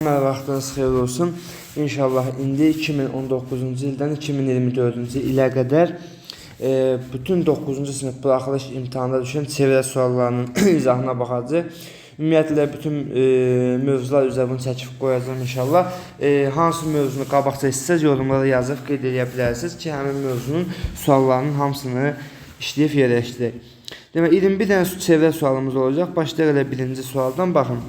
Hər vaxtınız xeyir olsun. İnşallah indi 2019-cu ildən 2024-cü ilə qədər bütün 9-cu sinif buraxılış imtahanında düşən çevrə suallarının izahına baxacağıq. Ümumiyyətlə bütün mövzular üzrə bunu çəkib qoyacağam inşallah. Hansı mövzunu qabaqca istəsəz yorumlara yazıb qeyd eləyə bilərsiniz ki, həmin mövzunun suallarının hamısını işləyib yerləşdirək. Demək 21 dənə çevrə sualımız olacaq. Başlayaq elə birinci sualdan baxın.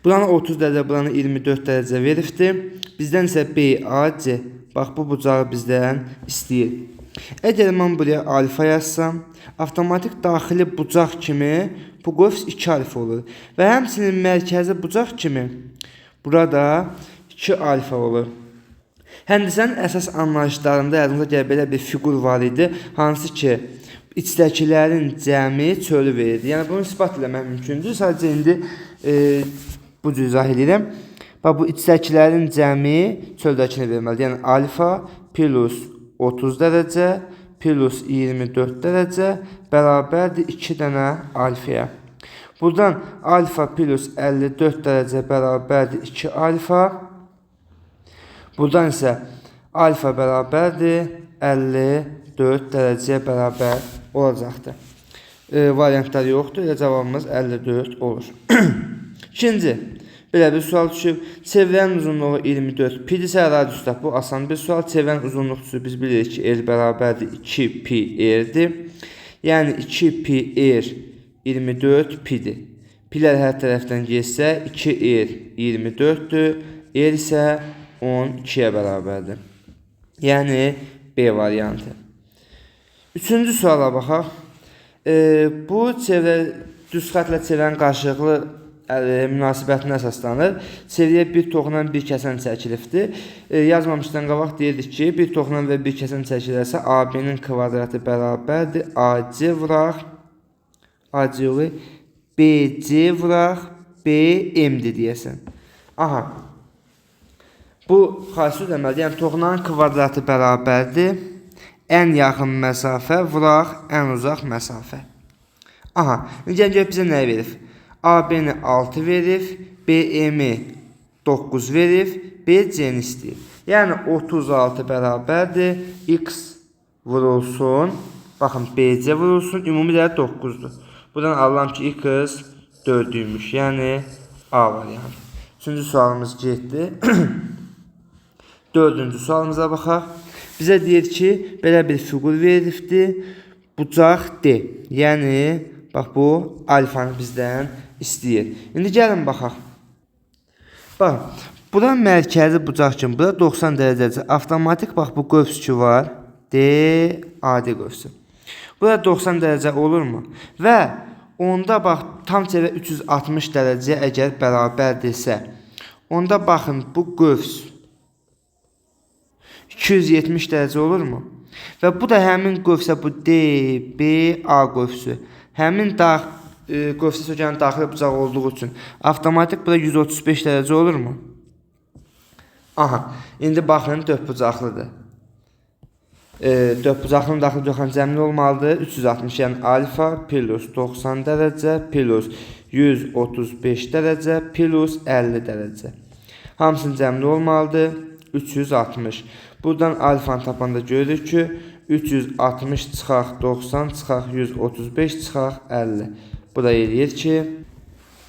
Buranı 30 dərəcə, buranı 24 dərəcə veribdir. Bizdən isə BAC, bax bu bucağı bizdən istəyir. Əgər mən buraya alfa yazsam, avtomatik daxili bucaq kimi bu qövs 2 alfa olur. Və həmçinin mərkəzi bucaq kimi burada 2 alfa olur. Həndəsənin əsas anlayışlarında yadınıza gəlir belə bir fiqur var idi, hansı ki içdəkilərin cəmi çölü verirdi. Yəni bunu isbat eləmək mümkündür. Sadəcə indi bu cür izah edirəm. Bax bu içdəkilərin cəmi çöldəkini verməlidir. Yəni alfa plus 30 dərəcə plus 24 dərəcə bərabərdir 2 dənə alfaya. Buradan alfa plus 54 dərəcə bərabərdir 2 alfa. Buradan isə alfa bərabərdir 54 dərəcəyə bərabər olacaqdır. Variantlar yoxdur. Elə cavabımız 54 olur. İkinci, belə bir sual düşüb. Çevrənin uzunluğu 24 pi-dirsə radius tap. Bu asan bir sual. Çevrənin uzunluqçusu biz bilirik ki, R bərabərdir 2 pi r-dir. Yəni 2 pi r 24 pi-dir. Pilər hər tərəfdən getsə 2 r 24-dür. R isə 12-yə bərabərdir. Yəni B variantı. Üçüncü suala baxaq. Bu çevrə düz xətlə çevrənin qarşılıqlı münasibətinə əsaslanır. Çevrəyə bir toxunan bir kəsən çəkilibdir. Yazmamışdan qabaq deyirdik ki, bir toxunan və bir kəsən çəkilərsə AB-nin kvadratı bərabərdir. AC vuraq AC yox, BC vuraq BM-dir deyəsən. Aha. Bu xalis deməlidir. Yəni toxunan kvadratı bərabərdir. Ən yaxın məsafə vuraq ən uzaq məsafə. Aha, indi gəlin görək bizə nə verib? AB-ni 6 verib, BM-i 9 verib, BC-ni istəyir. Yəni 36 bərabərdir. X vurulsun. Baxın, BC vurulsun. Ümumi dəyər 9-dur. Buradan alıram ki, X 4 imiş. Yəni A variantı. Üçüncü sualımız getdi. Dördüncü sualımıza baxaq. Bizə deyir ki, belə bir fiqur verilibdir. Bucaq D. Yəni, bax bu alfanı bizdən istəyir. İndi gəlin baxaq. Bax, bura mərkəzi bucaq kimi, bura 90 dərəcədir. Avtomatik bax bu qövs ki var. D, AD qövsü. Bura 90 dərəcə olurmu? Və onda bax tam çevrə 360 dərəcəyə əgər bərabərdirsə, onda baxın bu qövs 270 dərəcə olurmu? Və bu da həmin qövsə, bu D, B, A qövsü. Həmin qövsə sökənin daxili bucağı olduğu üçün avtomatik bura 135 dərəcə olurmu? Aha, indi baxın dörd bucaqlıdır. Dörd bucaqlının daxili bucağın cəmli olmalıdır. 360, yəni alfa plus 90 dərəcə plus 135 dərəcə plus 50 dərəcə. Hamısının cəmli olmalıdır. 360. Buradan alfanı tapanda görürük ki, 360 çıxaq 90 çıxaq 135 çıxaq 50. Bu da eləyir ki,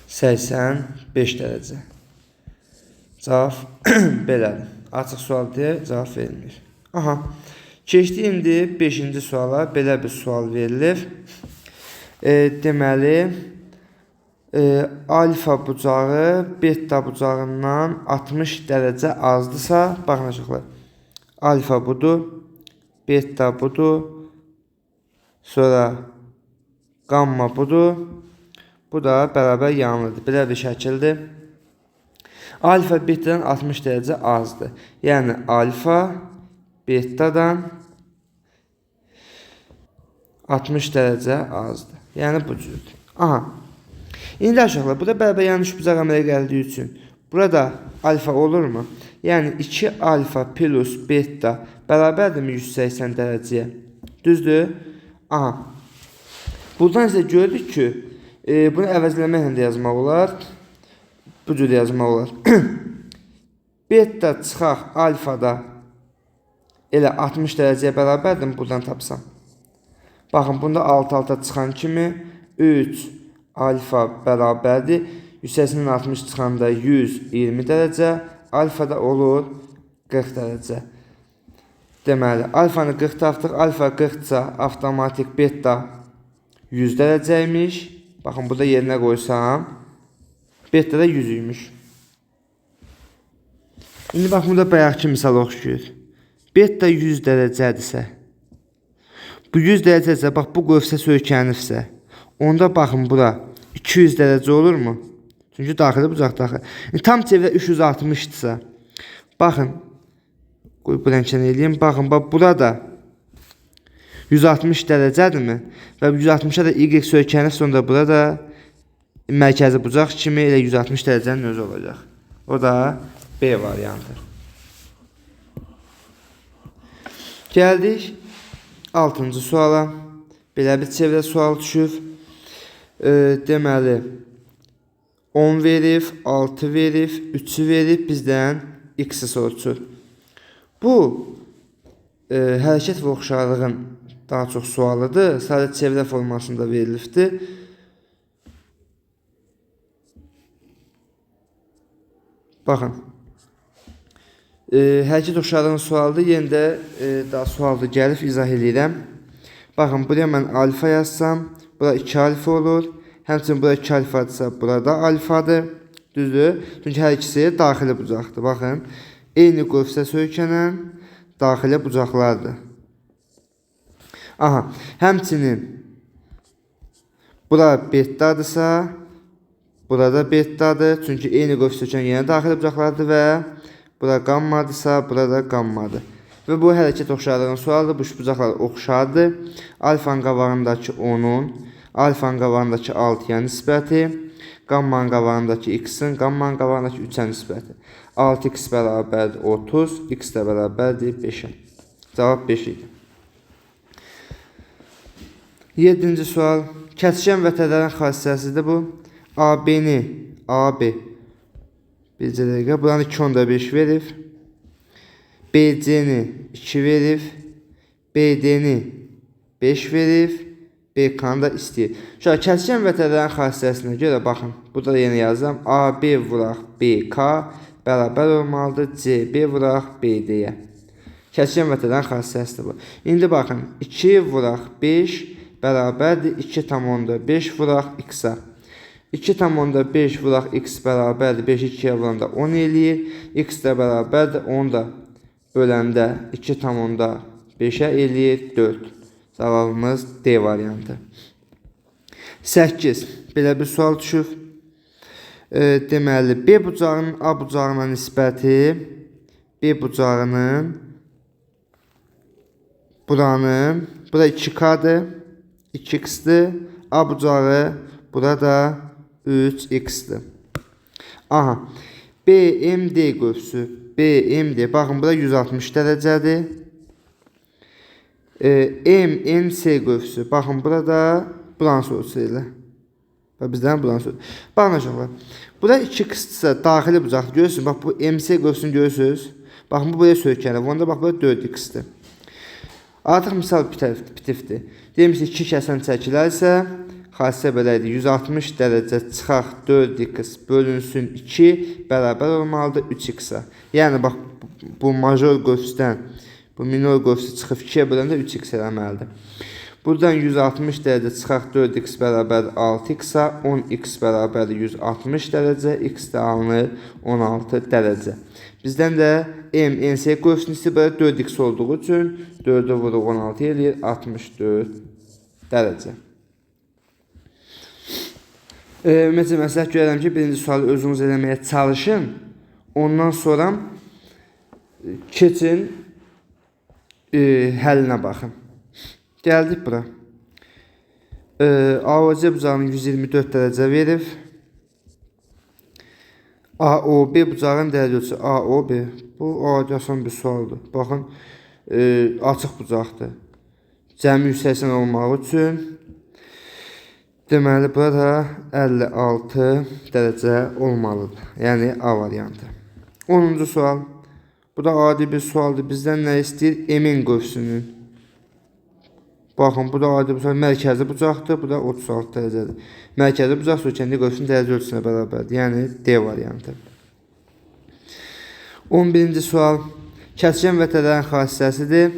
85 dərəcə. Cavab belədir. Açıq sual deyə cavab verilmir. Aha. Keçdik indi 5-ci suala. Belə bir sual verilir. Deməli, alfa bucağı beta bucağından 60 dərəcə azdırsa, baxın uşaqlar. Alfa budur, beta budur, sonra qamma budur. Bu da bərabər yanlıdır. Belə bir şəkildir. Alfa betadan 60 dərəcə azdır. Yəni alfa betadan 60 dərəcə azdır. Yəni bu cürdür. Aha. İndi uşaqlar, burada bərabər yanlış bucaq əmələ gəldiyi üçün burada alfa olurmu? Yəni 2 alfa plus beta bərabərdirmi 180 dərəcəyə? Düzdür? Aha. Buradan isə gördük ki, bunu əvəzləməklə də yazmaq olar. Bu cür yazmaq olar. Beta çıxaq alfada elə 60 dərəcəyə bərabərdir, buradan tapsam. Baxın, bunda 6 alta çıxan kimi 3 alfa bərabərdir. 180-dən 60 çıxanda 120 dərəcə, alfa da olur 40 dərəcə. Deməli, alfanı 40 tapdıq. Alfa 40-sa avtomatik beta 100 dərəcəymiş. Baxın, burada yerinə qoysam, beta da 100 imiş. İndi bax, burada bayaqki misal oxşuyur. Beta 100 dərəcədirsə, bu 100 dərəcədirsə, bax, bu qövsə söykənirsə, onda baxın, bura 200 dərəcə olurmu? Çünki daxili bucaq daxili. İndi tam çevrə 360-dırsa, baxın, qoy bu rəngdən eləyim, baxın, bax, burada 160 dərəcədirmi? Və 160-a da Y söykənirsə, onda burada mərkəzi bucaq kimi elə 160 dərəcənin özü olacaq. O da B variantı. Gəldik 6-cı suala. Belə bir çevrə sual düşüb. Deməli, 10 verib, 6 verib, 3-ü verib, bizdən X-i soruşur. Bu, hərəkət və oxşarlığın daha çox sualıdır. Sadəcə çevrə formasında verilibdir. Baxın. Hərəkət oxşarlığın sualıdır. Yenə də daha sualdır. Gəlib izah eləyirəm. Baxın, buraya mən alfa yazsam, bura 2 alfa olur. Həmçinin bura 2 alfadırsa, burada alfadır. Düzdür? Çünki hər ikisi daxili bucaqdır. Baxın, eyni qövsə söykənən daxili bucaqlardır. Aha, həmçinin bura betadırsa, burada betadır. Çünki eyni qövsə söykənən yenə daxili bucaqlardır və bura qammadırsa, burada qammadır. Və bu hərəkət oxşarlığının sualıdır. Bu bucaqlar oxşardır. Alfanın qabağındakı 10-un, alfanın qabağındakı 6-ya nisbəti, qammanın qabağındakı x-in, qammanın qabağındakı 3-ə nisbəti. 6x bərabərdir 30, x də bərabərdir 5-ə. Cavab 5 idi. 7-ci sual. Kəsişən vətələrin xassəsidir bu. AB-ni, AB. Bircə dəqiqə. Buranı 2,5 verib. BC-ni 2 verib. BD-ni 5 verib. BK-nı da istəyir. Şöyle, kəsişən vətələrin xassəsinə görə baxın. Burada da yenə yazıram. AB vuraq BK bərabər olmalıdır CB vuraq BD-yə. Kəsişən vətələrin xassəsidir bu. İndi baxın. 2 vuraq 5 bərabərdir 2,5 vuraq x-a. 2,5 vuraq x bərabərdir 5-i 2-yə vuranda 10 eləyir. X də bərabərdir 10 da böləndə 2,5-ə eləyir 4. Cavabımız D variantı. 8. Belə bir sual düşüb. Deməli, B bucağının A bucağına nisbəti B bucağının buranın, bura 2K-dır, 2X-dir. A bucağı burada 3X-dir. Aha, BMD qövsü. BMD. Baxın, bura 160 dərəcədir. MNC qövsü. Baxın, burada buranı soruşur elə. Və bizdən buranı soruşur. Baxın, uşaqlar. Bura 2X-dirsə daxili bucaqdır. Görürsünüz, bax, bu MC qövsünü görürsünüz. Baxın, bu buraya söykənir. Onda bax, bura 4X-dir. Artıq misal bitifdir. Deyim ki, 2 kəsən çəkilərsə, xassə belə idi. 160 dərəcə çıxaq 4x bölünsün 2 bərabər olmalıdır 3x-a. Yəni, bax, bu major qövsdən bu minor qövsü çıxıb 2-yə böləndə 3x eləməlidir. Buradan 160 dərəcə çıxaq 4x bərabərdir 6x-a, 10x bərabərdir 160 dərəcə, x də alınır 16 dərəcə. Bizdən də MNC qövsünün istəyir, belə 4x olduğu üçün 4-ü vuruq 16 eləyir 64 dərəcə. Ümumiyyətcə, məsləhət görürəm ki, birinci sualı özünüz eləməyə çalışın. Ondan sonra keçin həllinə baxın. Gəldik bura. AOC bucağını 124 dərəcə verib. AOB bucağının dərəcə ölçüsü AOB. Bu asan bir sualdır. Baxın, açıq bucaqdır. Cəmi 180 olmaq üçün. Deməli, burada 56 dərəcə olmalıdır. Yəni, A variantı. 10-cu sual. Bu da adi bir sualdır. Bizdən nə istəyir? M-in qövsünün. Baxın, bu da adi bir sual. Mərkəzi bucaqdır. Bu da 36 dərəcədir. Mərkəzi bucaq söykəndiyi qövsün dərəcə ölçüsünə bərabərdir. Yəni, D variantı. 11-ci sual. Kəskin vətələrin xassəsidir.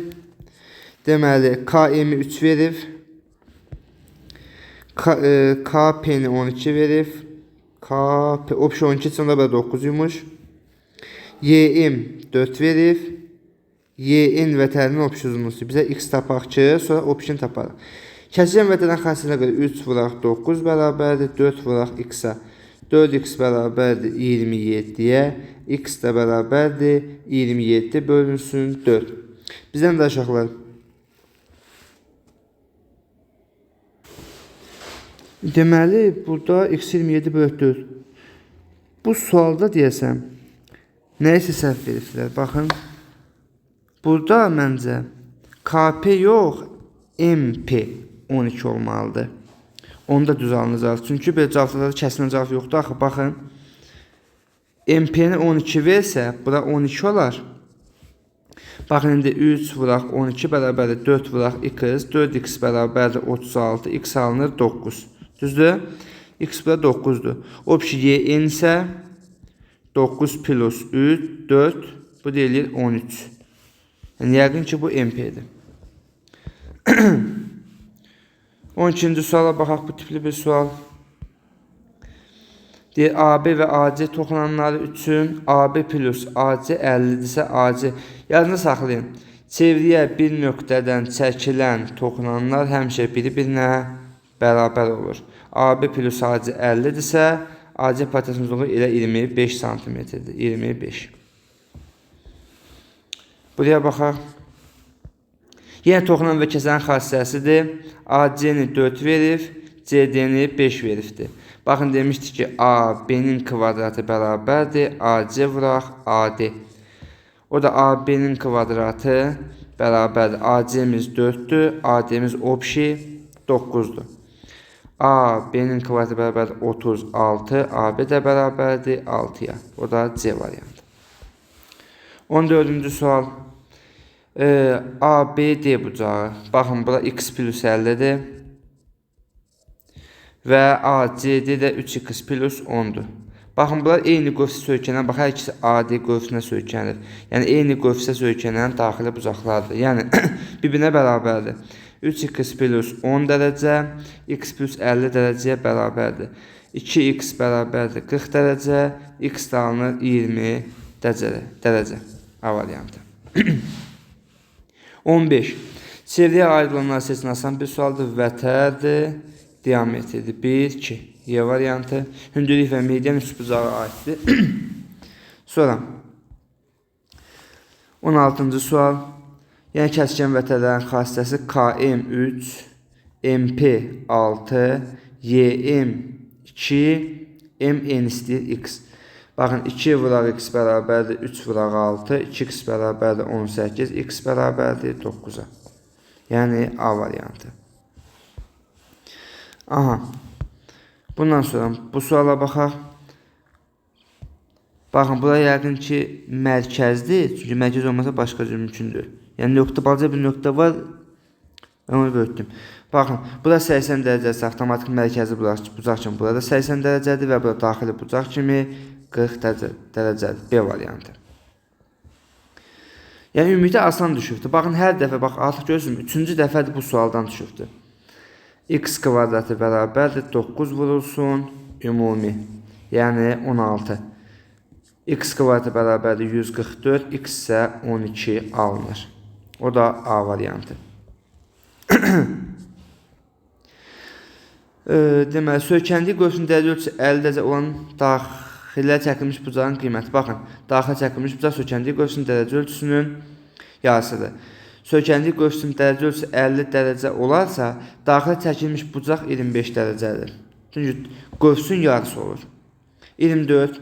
Deməli, KM-i 3 verib. KP-ni 12 verib. KP, opşi 12 üçün onda 9 imiş. YM 4 verib. YN vətərinin opşi uzunluğu. Bizə X tapaq ki, sonra opşini taparıq. Kəskin vətələrin xassəsinə görə 3 vuraq 9 bərabərdir. 4 vuraq X-a. 4x bərabərdir 27-yə, x də bərabərdir 27 bölünsün 4. Bizdən də uşaqlar. Deməli, burada x 27 bölü 4. Bu sualda deyəsəm, nəyisə səhv veriblər. Baxın, burada məncə KP yox, MP 12 olmalıdır. Onu da düz alınacaq. Çünki belə cavablarda kəsilən cavab yoxdur. Axı, baxın, MP-ni 12 versə, bura 12 olar. Baxın, indi 3 vuraq 12 bərabərdir 4 vuraq x, 4x bərabərdir 36, x alınır 9. Düzdür? X bura 9-dur. O ki, Y-n isə 9 plus 3, 4, bu deyilir 13. Yəni, yəqin ki, bu MP-dir. 12-ci suala baxaq, bu tipli bir sual. Deyir, AB və AC toxunanları üçün AB plus AC 50-dirsə AC. Yadında saxlayın. Çevriyə bir nöqtədən çəkilən toxunanlar həmişə biri-birinə bərabər olur. AB plus AC 50-dirsə, AC parçasının uzunluğu elə 25 santimetrdir. 25. Buraya baxaq. Yenə toxunan və kəsən xassəsidir. AC-ni 4 verib, CD-ni 5 veribdir. Baxın, demişdik ki, AB-nin kvadratı bərabərdir. AC vuraq AD. O da AB-nin kvadratı bərabərdir. AC-miz 4-dür, AD-miz opşi 9-dur. AB-nin kvadratı bərabərdir 36, AB də bərabərdir 6-ya. O da C variantı. 14-cü sual. ABD bucağı. Baxın, bura x plus 50-dir. Və ACD də 3x plus 10-dur. Baxın, bunlar eyni qövsə söykənən, bax, hər ikisi AD qövsünə söykənir. Yəni, eyni qövsə söykənən daxili bucaqlardır. Yəni, bir-birinə bərabərdir. 3x plus 10 dərəcə, x plus 50 dərəcəyə bərabərdir. 2x bərabərdir 40 dərəcə, x də alınır 20 dərəcə. A variantı. 15. Çevriyə aid olanlar seçin asan bir sualdır. Vətərdir, diametrdir. 1, 2. Y variantı. Hündürlük və median üç bucağa aiddir. Sonra 16-cı sual. Yəni kəskin vətərlərin xassəsi KM3, MP6, YM2, MN istəyir X. Baxın, 2 vuraq x bərabərdir 3 vuraq 6, 2x bərabərdir 18, x bərabərdir 9-a. Yəni, A variantı. Aha. Bundan sonra bu suala baxaq. Baxın, bura yəqin ki, mərkəzdir. Çünki mərkəz olmasa başqa cür mümkündür. Yəni, nöqtə, balaca bir nöqtə var. Mən onu böyütdüm. Baxın, bura 80 dərəcəsi avtomatik mərkəzi bucaq kimi. Burada 80 dərəcədir və bura daxili bucaq kimi 40 dərəcədir. B variantı. Yəni, ümumiyyətlə asan düşübdür. Baxın, hər dəfə, bax, artıq görürsünüz, 3-cü dəfədir bu sualdan düşübdür. X kvadratı bərabərdir 9 vurulsun ümumi. Yəni, 16. X kvadratı bərabərdir 144, X isə 12 alınır. O da A variantı. Deməli, söykəndiyi qövsün dərəcə ölçüsü 50 dərəcə olan daxilə çəkilmiş bucağın qiyməti. Baxın, daxilə çəkilmiş bucaq söykəndiyi qövsün dərəcə ölçüsünün yarısıdır. Söykəndiyi qövsün dərəcə ölçüsü 50 dərəcə olarsa, daxilə çəkilmiş bucaq 25 dərəcədir. Çünki qövsün yarısı olur. 24.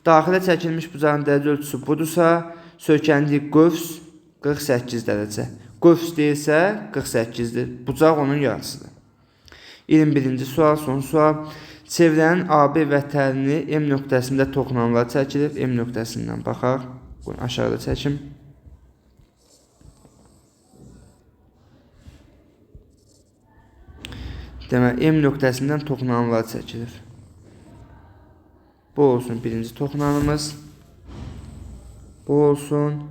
Daxilə çəkilmiş bucağın dərəcə ölçüsü budursa, söykəndiyi qövs 48 dərəcə. Qövs deyilsə 48-dir. Bucaq onun yarısıdır. 21-ci sual, son sual. Çevrənin AB vətərini M nöqtəsində toxunanlar çəkilir. M nöqtəsindən baxaq. Bunu aşağıda çəkim. Deməli, M nöqtəsindən toxunanlar çəkilir. Bu olsun birinci toxunanımız. Bu olsun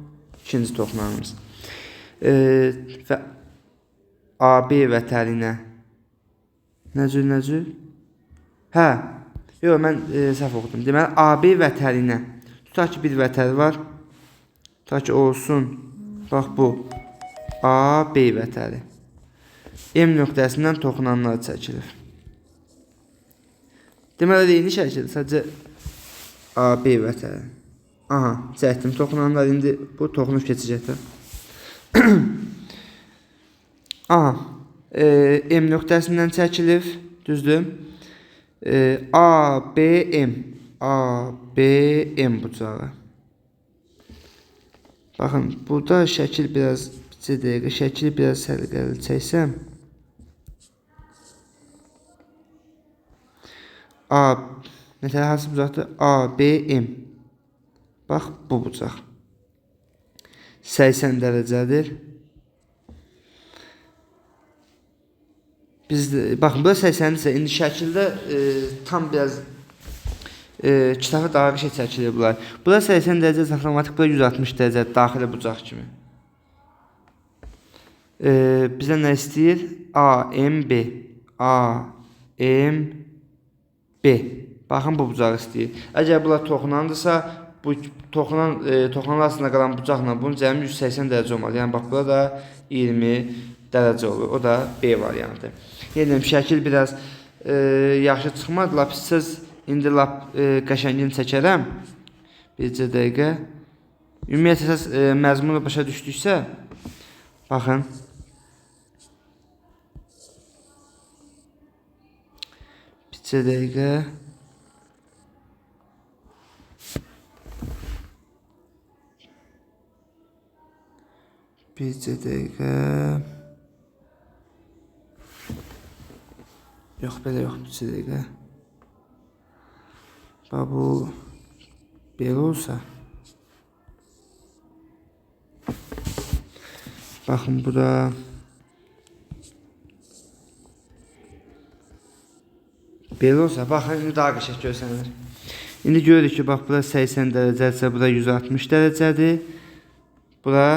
ikinci toxunanımız. Və AB vətərinə nə cür? Hə, yox, mən səhv oxudum. Deməli, AB vətərinə. Tutaq ki, bir vətər var. Tutaq ki, olsun. Bax, bu. AB vətəri. M nöqtəsindən toxunanlar çəkilir. Deməli, eyni şəkildə, sadəcə AB vətəri. Aha, çəkdim toxunanlar. İndi bu toxunub keçəcək də. Aha, M nöqtəsindən çəkilir. Düzdür? ABM. ABM bucağı. Baxın, burada şəkil biraz, bir dəqiqə, şəkili biraz səliqəli çəksəm. A, nətər hansı bucaqdır? ABM. Bax, bu bucaq. 80 dərəcədir. Biz, baxın, bu da 80-dirsə, indi şəkildə tam biraz kitabı daha bir şey çəkilir bunlar. Bu da 80 dərəcə avtomatik, bu da 160 dərəcə daxili bucaq kimi. Bizə nə istəyir? AMB. AMB. Baxın, bu bucağı istəyir. Əgər bunlar toxunandırsa, bu toxunan arasında qalan bucaqla bunun cəmi 180 dərəcə olmalı. Yəni, bax, burada da 20 dərəcə olur. O da B variantı. Yenə şəkil biraz yaxşı çıxmadı. Lap siz indi lap qəşəngini çəkərəm. Bircə dəqiqə. Ümumiyyətlə, əsas məzmunu başa düşdüksə, baxın. Bircə dəqiqə. Bircə dəqiqə. Yox, belə yox, bircə dəqiqə. Bax, bu belə olsa. Baxın, bu da belə olsa, baxın, indi daha qəşəng görsənir. İndi görürük ki, bax, bura 80 dərəcədirsə, bura 160 dərəcədir. Bura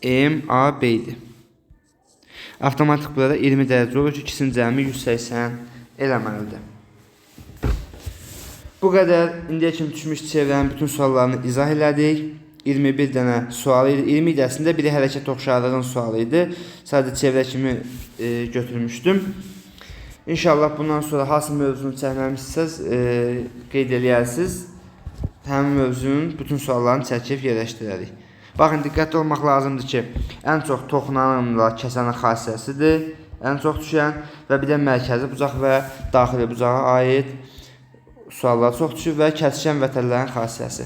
MAB idi. Avtomatik burada 20 dərəcə olur ki, ikisinin cəmi 180 eləməlidir. Bu qədər indiyə kimi düşmüş çevrənin bütün suallarını izah elədik. 21 dənə sualı idi. 20 idi əslində, biri hərəkət oxşarlığın sualı idi. Sadəcə çevrə kimi götürmüşdüm. İnşallah bundan sonra hansı mövzunu çəkməmişsiniz, qeyd eləyərsiniz. Həmin mövzunun bütün suallarını çəkib yerləşdirərik. Baxın, diqqətli olmaq lazımdır ki, ən çox toxunanla kəsənin xassəsidir, ən çox düşən və bir də mərkəzi bucaq və daxili bucağa aid suallar çox düşür və kəsişən vətərlərin xassəsi.